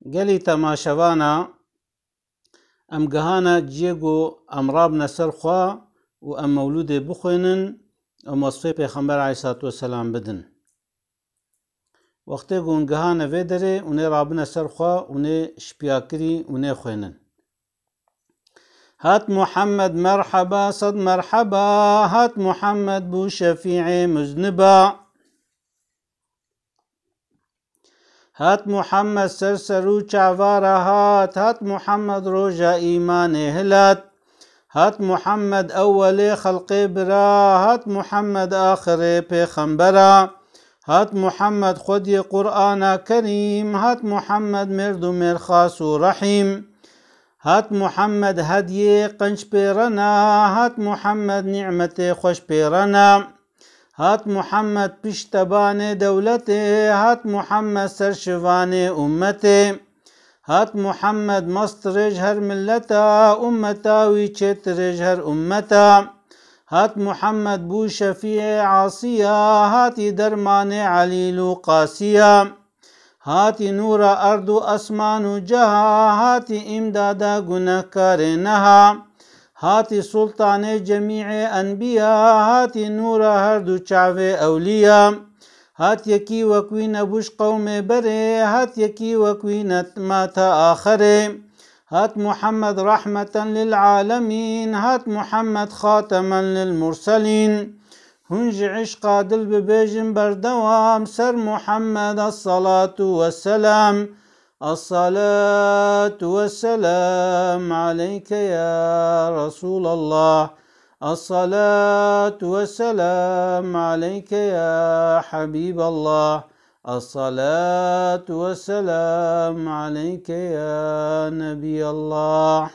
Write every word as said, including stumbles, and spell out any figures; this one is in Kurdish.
Gelî temaşevana, em gihane ciyê ku em rabine ser xwe û em mewlûdê bixwênin, em wesfê Pêxember aleyhissalatu vesselam bidin. Wextê ku hûn gihane vê derê, hûn ê rabine ser xwe, hûn ê şipiyakirî, hûn ê xwênin. Hat Muhammed merheba, sed merheba, hat Muhammed bû şefîê muzniba. Hat Muhammed ser ser û çavara hat, hat Muhammed roja îmanê hilat. Hat Muhammed ewwelê xelqê bira, hat Muhammed axirê pêxembera. Hat Muhammed xwediyê Qur'ana Kerîm, hat Muhammed mêrd û mêrxas û rehîm. Hat Muhammed hediyê qenc pêrena, hat Muhammed nîmetê xweş pêrena. Hat Muhammed piştebanê dewletê, hat Muhammed serşivanê ummetê. Hat Muhammed mast rêj her milleta, ummeta wî çêtirêj her ummeta. Hat Muhammed bû şefîê asiya, hatî dermanê Elîl û Qasiya. Hatî nûra erd û esman û ceha, hatî îmdada gunehkarê neha. Hatî sultanê cemîê enbiya, hatî nûra her du çavê ewliya. Hat yekî wek wî nebû ji qewmê berê, hat yekî wek wî nema ta axerê. Hat Muhammed rahmeten lil alemîn, hat Muhammed xatemen lil murselîn. Hûn ji îşqa dil bibêjin berdewam ser Muhammed, esselatu vesselam. Esselatu vesselam aleyke ya Resulallah. Esselatu vesselam aleyke ya Habiballah. Esselatu vesselam aleyke ya Nebiyallah.